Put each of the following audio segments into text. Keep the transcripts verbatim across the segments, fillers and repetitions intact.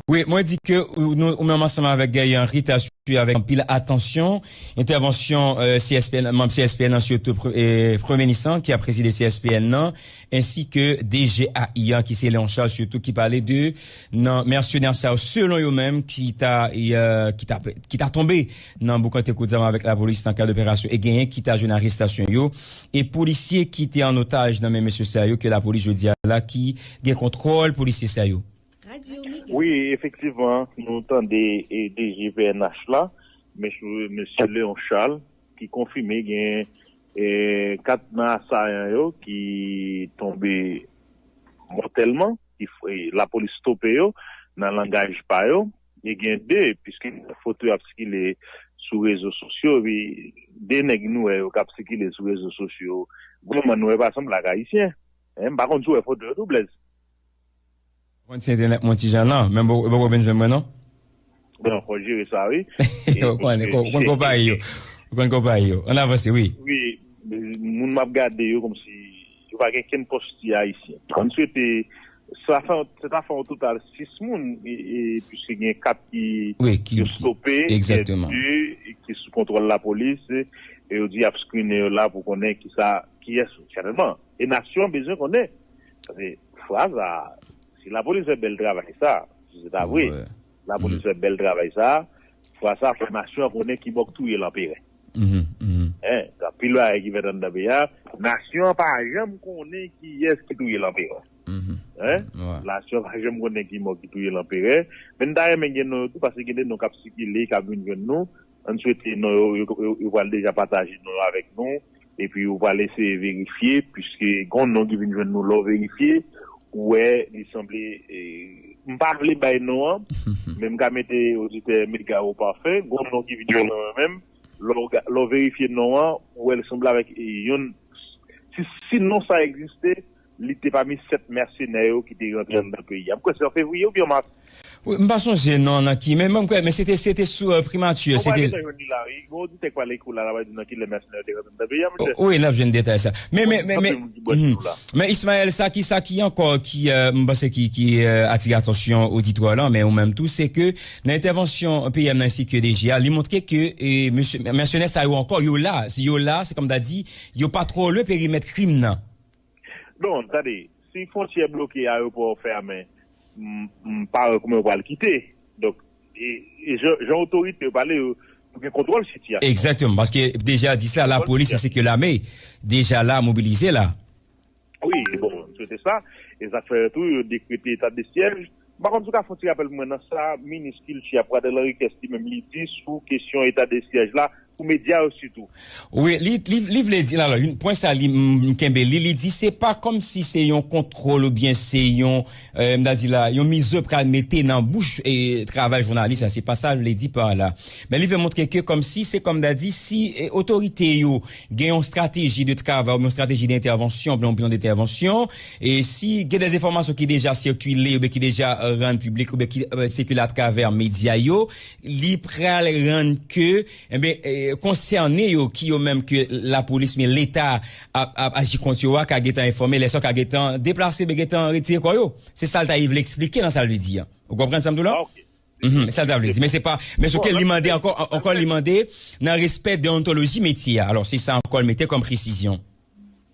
Wi, mwen di ke ou, nou, ou menm ansanm avèk Guerrier Henry ta swiv avèk anpil atansyon entèvansyon, eh, C S P N, manm C S P N nan, sitou pre-, eh, premye minis lan ki ap prezide C S P N nan, ensi ke D G A I an ki se Léon Charles sitou ki pale de nan mèsenè sa yo selon yo menm ki ta, eh, ki ta, ki ta tonbe nan boukante kout zam avèk lapolis nan kad operasyon e genyen ki ta jwenn arestasyon yo e polisye ki te an otaj nan men mesye sa yo ke lapolis jodi a la ki gen kontwòl polisye sa yo. Wi, efektivman, nou tande e, D G P N H la, mesye, mesye Léon Charles, ki konfime gen e, kat nan asayan yo ki tonbe mòtèlman, ki f- e, lapolis stope yo nan langaj pa yo, e gen de, piske foto yo ap sikile sou rezo sosyo, epi de nèg nou wè yo k ap sikile sou rezo sosyo, vrèman nou wè pa sanble ak ayisyen. M pa konn si w wè foto yo tou, Blaise. Konn si entènèt mwen ti jan lan, men m poko vin jwenn mwen non. Bon, fò jere sa wi. Ou konn, ou konn konpayi yo. Ou konn konpayi yo. Ann avanse, wi. Wi, moun m ap gade yo kòmsi yo pa gen kenn posti ayisyen. Ann swete sa fè, se ta fè an total sis moun, e, e, piske gen kat ki, Wi, ki, yo ki, stope, egzakteman. Gen de ki sou kontwòl lapolis, e yo di y ap skrine yo la pou konnen kisa, kiyès, sètènman. E nasyon an bezwen konnen. Paske fraz la, si lapolis fè bèl travay sa, si se ta vre, Wi. lapolis fè bèl travay sa, fraz sa fè nasyon an konnen ki bò k touye lanperè. Mhm, mhm. Hein, gen anpil bagay ki fèt anndan peyi a. Nasyon an pa janm konnen kiyès ki touye lanperè. Mhm. Hein? Wi. Nasyon an pa janm konnen ki mò ki touye lanperè. Men n ta renmen gen non yo tou, paske gen de non k ap sikile, k ap vin jwenn nou. Ann swete non yo, yo, yo, yo pral deja pataje non yo avèk nou. Epi ou pral eseye verifye, piske gen yon non ki vin jwenn nou lè w verifye, ou wè li sanble, e, m pa vle bay non an, men m ka mete oditè Mega o pafen, gen yon non ki vin jwenn mwen menm, lè w ga- lè w verifye non an, ou wè li sanble avèk, e, youn, si, si non sa egziste, li te pami sèt mèsenè yo ki te rantre anndan peyi a. M kwè se an fevriye oubyen an mas. Wi, m pa sonje non nan ki, men mwen kwè, men se te, se te sou, eh, primati, Ou se pa te gentan jwenn li la, wi. Gen oditè k pral ekri w la, l ap di nan kilè mèsenè yo te rantre anndan peyi a, monchè. Wi, n ap jwenn detay sa. Men, men, men, Anpil men, moun ki bò di nou la. Men Ismaël, sa ki, sa ki ankò ki, eh, m panse ki, ki, eh, atire atansyon oditwa lan, men ou menm tou, se ke nan entèvansyon P M nan ensi ke D G a, li montre ke, eh, mesye, mèsenè sa yo ankò, yo la. Si yo la, se kòm ta di, yo pa twò lwen perimèt krim nan. Non, tande, si fwontyè bloke, ayewopò fèmen, m, m pa wè kouman yo pral kite. Donk, e, e jan, jan otorite yo pale, yo, yo gen kontwòl sitiyasyon. Egzakteman, paske deja di sa, lapolis ensi ke lame deja la, mobilize la. Wi, bon, m swete sa. E sa k fè tou, yo dekrete eta de syèj. M pa konn si w ka fè yon ti rapèl pou mwen nan sa minis kilti a, Pradel Henriquez, li menm, li di sou kesyon eta de syèj la, pou medya yo sitou. Wi, li, li, li vle di, alò, yon pwen sa, li, m, m kenbe li, li di se pa kòmsi se yon kontwòl oubyen se yon, eh, m ta di la, yon mizo pral mete nan bouch, eh, travay jounalis la, se pa sa l vle di pa la. Men li vle montre ke kòmsi, se kòm m ta di, si, eh, otorite yo gen yon estrateji de travay, oubyen yon estrateji de entèvansyon, oubyen yon plan de entèvansyon, e si gen de enfòmasyon ki deja sikile, oubyen ki deja, eh, rann piblik, oubyen ki, eh, sikile atravè medya yo, li pral rann ke, enben, eh, konsène yo, ki yo menm ke lapolis, men Leta ap, ap aji kont yo a, ka gentan enfòme, lè sa yo ka gentan deplase, oubyen gentan retire kò yo. Se sa l ta vle eksplike nan sa l vle di a. Ou konprann sa m di w la? Ah, ok. Mhm, sa l ta vle di. Men se pa, men se ke li mande ankò, ankò li mande nan respè deontoloji metye a. Alò, se sa ankò l mete kòm presizyon.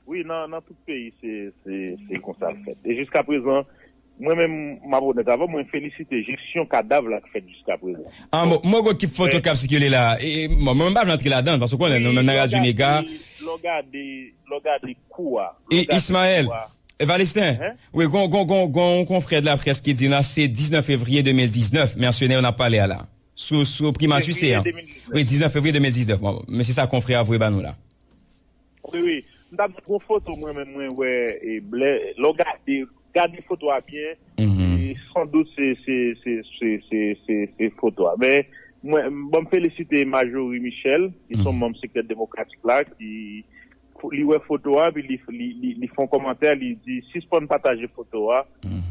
Wi, nan, nan tout peyi, se, se, se konsa l fèt. E jiska prezan, mwen menm, m ap onèt avè w, mwen felisite jesyon kadav la k fèt jiska prezan. Ah, bon, mwen gwo kip foto k ap sikile la. E, e, bon, mwen m pa vle antre ladan, paske w konnen, nou menm nan Radyo Mega. Lè w gade, lè w gade kou a. E, Ismaël, Valestin, wi, gon, gon, gon, gon konfrè de la près ki di la, se diznèf fevriye de mil diznèf, mèsenè yo n ap pale a la. Sou, sou primati se an. Wi, diznèf fevriye de mil diznèf. Bon, men se sa konfrè a voye ba nou la. Wi, wi. M t ap di gon foto mwen menm mwen wè, e, blè, lè w gade, gade foto a byen, e, san dout se, se, se, se, se, se, se foto a. Men, mwen, bon, m felisite Marjorie Michel, ki se yon manm sektè demokratik la, ki, li wè foto a, epi li, li, li, li fè yon kòmantè, li di, sispann pataje foto a.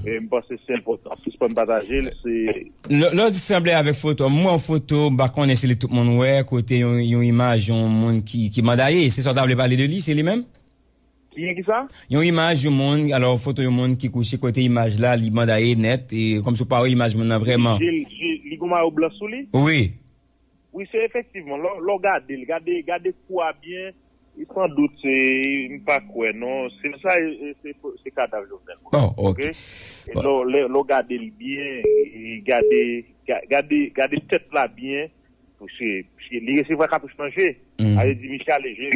E m panse se enpòtan. Sispann pataje l, se Lè, lè w di sanble avèk foto, m wè yon foto, m pa konnen si li tout moun wè, kote yon, yon imaj, yon moun ki, ki mandaye. Se sa w ta vle pale de li, se li menm? Ki gen ki sa? Yon imaj yon moun, alò, foto yon moun ki kouche kote imaj la, li bandaye nèt, e kòmsi w pa wè imaj moun nan vrèman. Je, je, li gon mayo blan sou li? Wi. Wi, se efektivman. Lè, lè w gade l, gade, gade kou a byen, e san dout, se, m pa kwè, non. Se sa, e, se, se kadav Jovenel. Oh, ok. Ok? E lè, lè, lè w gade l byen, e gade, ga- gade, gade tèt la byen, se, se, li resevwa katouch nan je. Mhm. Sa vle di, misye ale je,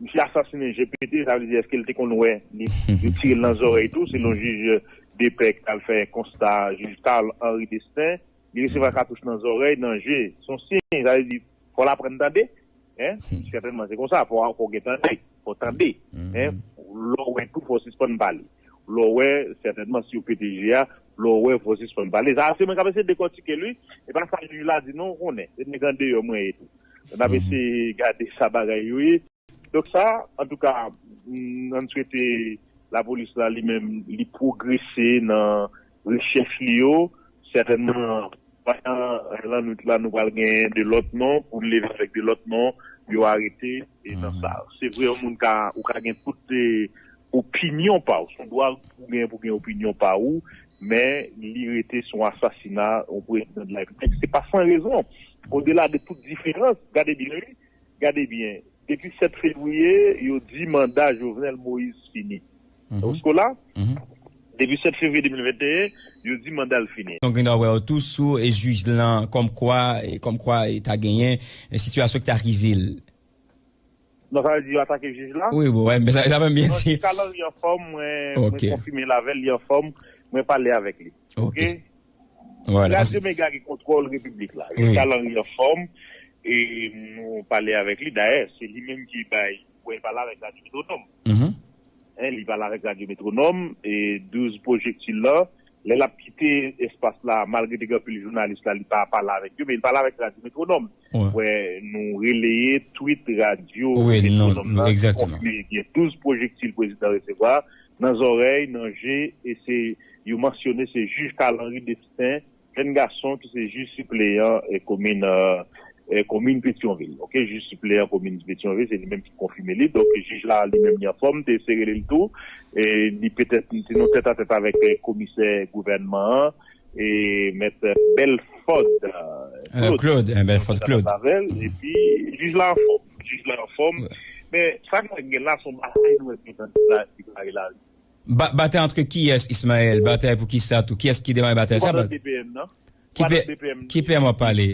misye asasinen je pete, sa vle di, èske l te konn wè, li, yo tire l nan zòrèy tou, selon jij de pè ki t al fè konsta, jij Carl Henry Destin, li resevwa katouch nan zòrèy, nan je, se yon siy, sa vle di, fò l aprann tande, en, sètènman, se konsa, fò, fò w gen tande, fò w tande, en, lè w wè tou, fò w sispann pale, lè w wè, sètènman, si yo pete je a, lè w wè, fò w sispann pale, sa, se mwen k ap eseye dekòtike l, wi, e pa sa jij la di, non, ou konnen, se nèg andeyò mwen ye tou, n ap eseye gade sa bagay yo ye, Donk sa, antouka, mm, ann swete lapolis la li menm, li pwogrese nan rechèch li yo. Sètènman, pandan lannwit la, nou pral gen de lòt non, pou leve avèk de lòt non, yo arete, e nan sa. Se vre, yon moun ka, ou ka gen tout, e, opinyon pa w. Se yon dwa pou gen, pou gen opinyon pa ou, men li rete se yon asasina yon prezidan de la repiblik. Se pa san rezon. Odela de tout diferans, gade byen, wi, gade byen. Depi sèt fevriye, yo di manda Jovenel Moïse fini. Ou siko la? Depi sèt fevriye de mil venteyen, yo di manda l fini. Donk, gen dwa wè w tou sou, e, jij lan, kòmkwa, e, kòmkwa, e, ta genyen, e, sitiyasyon ki ta rive l. Non, sa vle di yo atake jij la? Wi, bon, wè, men sa, sa menm byen di. Non, jij Carl Henry anfòm, mwen, mwen konfime l avè l, li anfòm, mwen pale avèk li. Ok. Vwala. Radyo Mega gen kontwòl repiblik la. Wi. Carl Henry anfòm, e nou pale avèk li. Dayè, se li menm ki bay, wè, li pale avèk Radyo Metwonòm. En, li pale avèk Radyo Metwonòm, e douz pwojektil la, lè l ap kite espas la, malgre te gen anpil jounalis la, li pa pale avèk yo, men li pale avèk Radyo Metwonòm. Wè, nou releye tweet Radyo Metwonòm nan, ki konfime gen douz pwojektil prezidan resevwa, nan zòrèy, nan je, e se, yo mansyone se jij Carl Henry Destin, jèn gason ki se jij sipleyan, e, komin, e, e, komin Petyonvil. Ok, jij sipleyan komin Petyonvil, se li menm ki konfime li. Donk, jij la li menm li anfòm, te eseye rele l tou. E, li petèt, li te nan tètatèt avèk, e, komisè gouvènman an, e, mèt Belford, e, Claude. Claude, e, Belford Claude. Epi, jij la anfòm. Jij la anfòm. Men, sa k gen la, se yon batay nou wè ki deklare la. Ba- batay antre kiyès, Ismaël? Batay pou kisa tou? Kiyès ki demare batay sa? Ki P M nan? Ki P M w ap pale?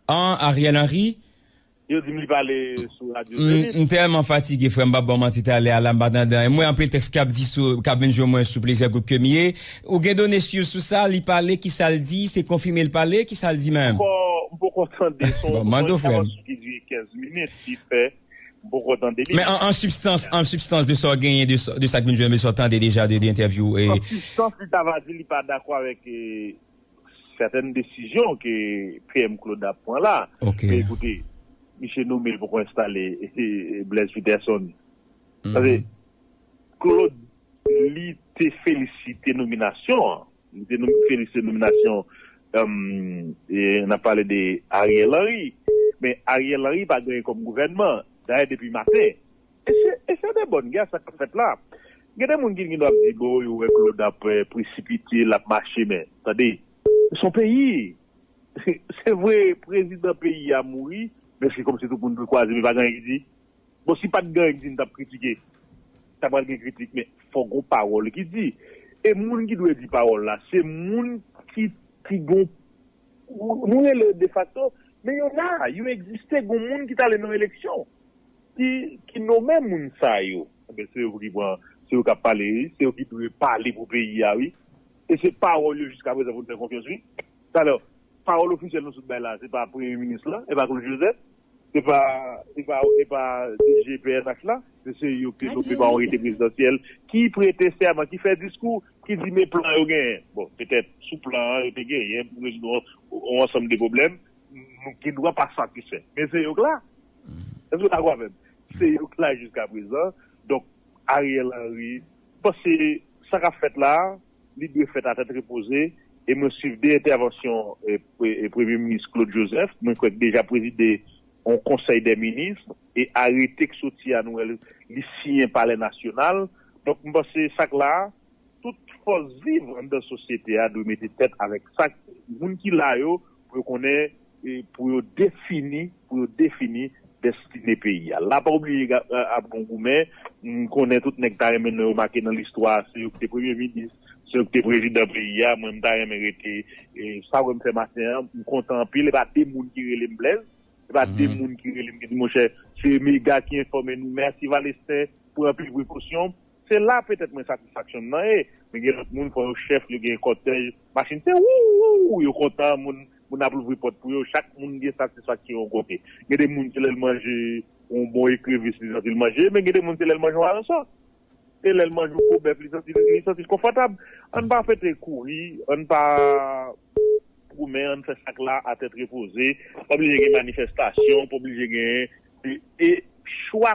An, Ariel Henry? Yo di m li pale sou radyo Zenith. M tèlman fatige, frè m, pa ba w manti talè a la, m pa tande anyen. Mwen, anpil tèks k ap di sou, k ap vin jwenn mwen sou plizyè gwoup ke m ye. Ou gen done sir sou sa? Li pale, kisa l di? Se konfime l pale? Kisa l di menm? M poko tande, se yon entèvansyon ki dire kenz minit, ki fè M poko tande li. Men an, an sibstans, an sibstans de sa w genyen, de sa, de sa k vin jwenn, de sa w tande deja de, de entèvyou, e. An sibstans, li ta va di li pa dakò avèk, e, sètèn desizyon ke P M Claude ap pran la. Ok. Men ekoute, misye nome l poko enstale, e, e, Blaise Peterson. Paske Claude, li te felisite nominasyon an. Li te nom- felisite nominasyon, um, e, n ap pale de Ariel Henry. Men Ariel Henry pa genyen kòm gouvènman. Dayè, depi maten. E se, e se de bòn gè sa k ap fèt la. Gen de moun ki gen dwa ap di, bon, yo wè Claude ap, e, presipite, l ap mache, men, tande, se yon peyi. Se vre, prezidan peyi a mouri, men se kòmsi tout moun dwe kwaze, men pa gen anyen ki di. Bon, si pa t gen anyen ki di, n t ap kritike. Ta pral gen kritik, men fò gon pawòl ki di. E moun ki dwe di pawòl la, se moun ki, ki gon, nou rele yo defakto, men yo la, yo egziste, gon moun ki t ale nan eleksyon, ki, ki nonmen moun sa yo. Enben, se yo ki pran, se yo k ap pale, wi, se yo ki dwe pale pou peyi a, wi. E se pawòl yo jiskaprezan pou n fè konfyans, wi. Talè, pawòl ofisyèl nou sot bay la, se pa premye minis la, e pa Claude Joseph, se pa, se pa, se pa D G P N H la, mesye yo ki nomen pa yon rete prezidansyèl, ki prete sèman, ki fè diskou, ki di men plan yo genyen. Bon, petèt sou plan an, yo te genyen pou rezoud yon, yon ansanm de pwoblèm, nou gen dwa pa satisfè. Men se yo k la. Èske w dakò avè m? Se yo k la jiskaprezan. Donk, Ariel Henry, m panse sa k ap fèt la, li dwe fèt atèt repoze, e mwen swiv de entèvansyon, e, pre- e Premye Minis Claude Joseph, mwen kwè k deja prezide yon konsèy dè minis, e arete k soti a, nou wè li, li siyen Palè Nasyonal. Donk, m panse sa k la a, tout fòs viv anndan sosyete a dwe mete tèt avèk sa moun ki la yo, pou yo konnen, e, pou yo defini, pou yo defini destine peyi a. La, pa bliye, ga- a- ap gon goumen, m konnen tout nèg ta renmen non yo make nan listwa, se yo ki te premye minis, se yo ki te prezidan peyi a, mwen m ta renmen rete, e, sa wè m fè maten an, m kontan anpil, e pa de moun ki rele m Blèz, e pa de moun ki rele m ki di, monchè, se Mega ki enfòme nou, mèsi Valesten, pran anpil prekosyon. Se la petèt mwen satisfaksyon m nan ye. Men gen lòt moun, fò yo chèf, yo gen kòtèj, machin, se wou, wou, wou, yo kontan, moun, moun ap louvri pòt pou yo, chak moun gen satisfaksyon yon kote. Gen de moun, se lè l manje yon bon ekrevis, li santi l manje, men gen de moun, se lè l manje yon aransò. Se lè l manje yon po bèf, li santi, li santi l konfòtab. Ann pa fete kouri, ann pa goumen, ann fè sa k la a tèt repoze. Pa bliye gen manifestasyon, pa bliye gen, e, e chwa,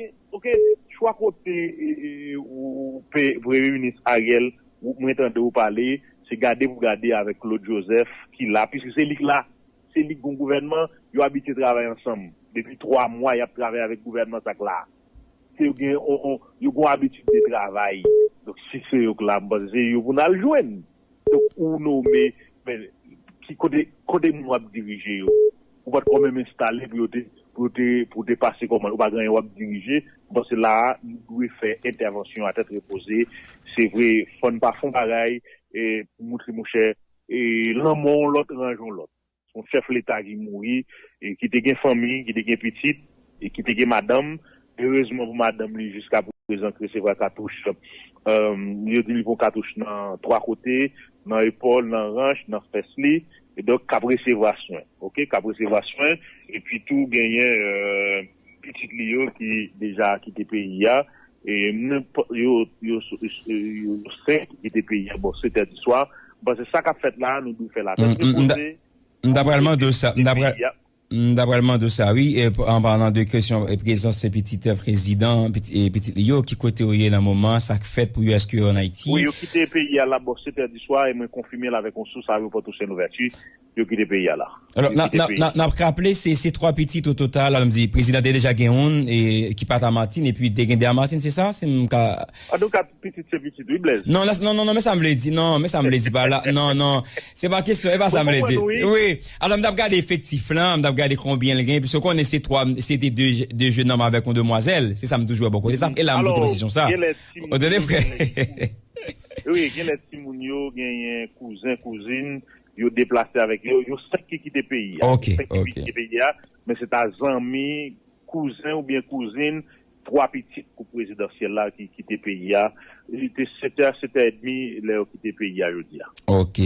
e, ok, chwa kote, e, e, ou, ou pe- Premye Minis Ariel, ou, mwen tande w pale, se gade pou gade avèk Claude Joseph ki la, piske se li k la, se li k gon gouvènman, yo abitye travay ansanm. Depi twa mwa, y ap travay avèk gouvènman sa k la. Se yo gen, on, on, yo gon abitid de travay. Donk, si se yo k la, m panse se yo pou n al jwenn. Donk, ou nome, men, ki kote, kote moun w ap dirije yo? Ou pa t ko menm enstale pou yo te, pou yo te, pou te pase kòman, ou pa gen anyen w ap dirije. M panse la a, nou dwe fè entèvansyon a tèt repoze. Se vre, fò n pa fè yon bagay, e, pou moutre, monchè, e, lanmò yon lòt, ranje yon lòt. Se yon chèf leta ki mouri, e ki te gen fanmi, ki te gen pitit, e ki te gen madanm. Erezman pou madanm li, jiska prezan, k resevwa katouch, e, yo di li pran katouch nan twa kote, nan epòl, nan ranch, nan fès li, e donk k ap resevwa swen, ok, k ap resevwa swen, epi tou genyen, e, pitit li yo ki deja kite peyi a, e menm yo, yo, yo, yo senk ki kite peyi a bò sèt è di swa. M panse sa k ap fèt la a, nou dwe fè l a tèt repoze. M ta pral mande w sa, m ta pral, m ta pral mande w sa, wi, e, p- an palan de kesyon, e, prezans se pitit, e, prezidan, piti, e, pitit li yo, ki kote yo ye nan moman, sa k fèt pou yo, èske yo ann Ayiti? Wi, yo kite peyi a la bò sèt è di swa, e mwen konfime l avèk yon sous ayewopò Toussaint Louverture, yo kite peyi a la. Alò, n ap, n ap, n ap, n ap raple, se, se twa pitit o total, alò, m di, prezidan te deja gen youn, e, ki pa t a Matin, epi te gen de a Matin, se sa? Si m ka An tou ka, pitit se pitit, wi, Blèz. Non, non, non, non, men sa m vle di, non, men sa m vle di pa la, non, non, se pa kesyon, e pa sa m vle di. Wi, alò, m t ap gade efektif lan, m t ap gade konbyen l gen, piske w konnen se twa, se te de, de jennonm avèk yon demwazèl, se sa m toujou wè bò kote sa, e la m pote presizyon sa. Ou tande, frè? Wi, genlè timoun yo, genyen kouzen, kouzin, yo deplase avèk yo, yo senk ki kite peyi a. Ok, ok. Yo senk ki kite peyi a, men se ta zanmi, kouzen oubyen kouzin, twa pitit koup prezidansyèl la ki kite peyi a. Li te sèt è, sèt è edmi lè yo kite peyi a jodi a. Ok.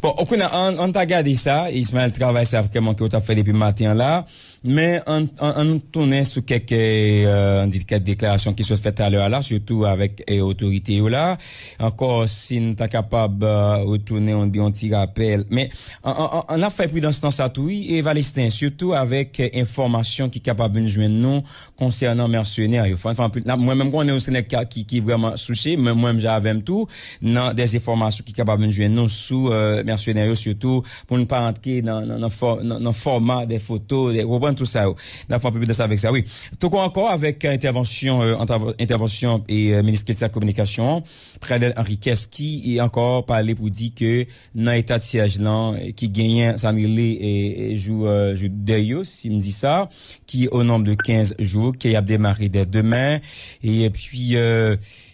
Bon, kounye a, ann, ann ta gade sa, Ismaël, travay sa vrèman ke w t ap fè depi maten an la. Men ann, ann, ann nou tounen sou kèk, e, ann di kèk deklarasyon ki sot fèt talè a la, sitou avèk, e, otorite yo la. Ankò, si n ta kapab, e, retounen yon, yon ti rapèl. Men an, an, an, ann ap fè pridans nan sa tou, wi, e Valesten, sitou avèk, e, enfòmasyon ki kapab vin jwenn nou konsènan mèsenè yo. Fò, fò, mwen menm konnen ou se nèg ka- ki, ki vrèman souche, men mwen menm jan avè m tou, nan de enfòmasyon ki kapab vin jwenn nou sou, e, mèsenè yo, sitou pou n pa rantre nan, nan, nan fò- nan, nan fòma de foto, de, ou konprann tout sa yo. N ap fè anpil pridans avèk sa, wi. Toko ankò avèk, e, entèvansyon, e, entèv- entèvansyon, e, e, minis kilti ak kominikasyon an, Pradel Henriquez, ki, e, ankò pale pou di ke nan eta de syèj lan, e, ki genyen sa n rele, e, e, jou, e, jou dèy yo, si m di sa, ki o nonb de kenz jou, ke y ap demare dè demen, e, epi, e,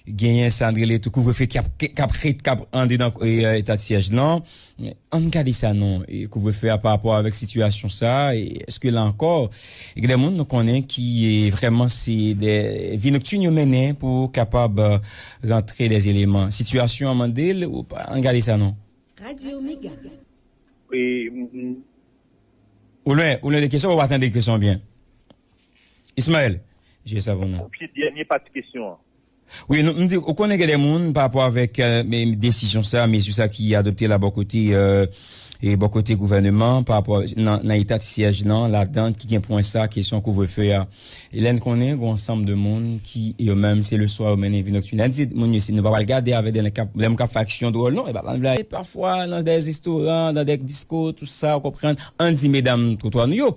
genyen sa n rele tou kouvrefe k ap, k ap ret, k ap andedan, e, eta de syèj lan. Ann gade sa non, e, kouvrefe a pa rapò avèk sitiyasyon sa, e, èske la ankò, e, gen de moun nou konnen ki, e, vrèman se de vi noktin yo mennen pou kapab, e, rantre de eleman. Sitiyasyon an mande l, ou pa, ann gade sa non. Radio Mega. E, m- m- Ou lwen, ou lwen de kesyon, ou pa tande kesyon byen. Ismaël, jwe sa pou nou. Kopye dènye pati kesyon an. Wi, nou, m di, ou konnen gen de moun pa rapò avèk, e, men, desizyon sa, mezi sa ki adopte la bò kote, e, e bò kote gouvèneman, pa rapò nan, nan eta de syèj lan, ladan ki gen pwen sa, kesyon kouvrefe a. E lè n konnen, gen ansanm de moun ki, yo menm, se le swa yo mennen vi noktin. Lè n di moun yo, si nou pa pral gade avèk de nèg k ap, lè m k ap fè aksyon dwòl, non, e pa la n vle ale. Pafwa, nan de restoran, nan de disko, tout sa, ou konprann, ann di medam twotwa nou yo.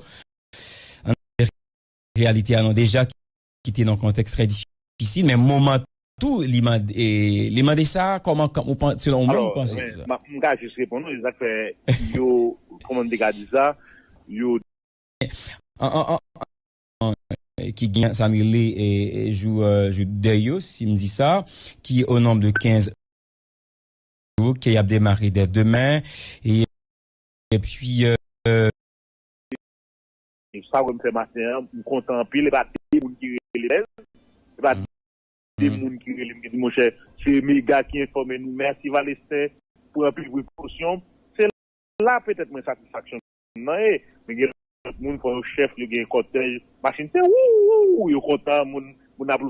reyalite a non deja ki te nan kontèks trè difisil, men moman tou li mande, li mande sa, kòman, kòman ou pan-, selon ou menm, ou panse sa? M ka jis reponn ou, e sa k fè yo, kòman m te ka di sa, yo an, an, an, an, ki gen sa n rele e, e, jou, e, jou dèy yo, si m di sa, ki o nonb de kenz jou, ke y ap demare dè demen, e, epi, e, sa wè m fè maten an, m kontan anpil, e pa de moun ki rele, e pa de moun ki rele m, ki di, monchè, se Mega ki enfòme nou, mèsi Valesten, pran anpil prekosyon. Se la petèt mwen satisfaksyon m nan ye, men gen lòt moun, fò yo chèf, yo gen kòtèj, machin, se wou, wou, wou, yo kontan, moun, moun ap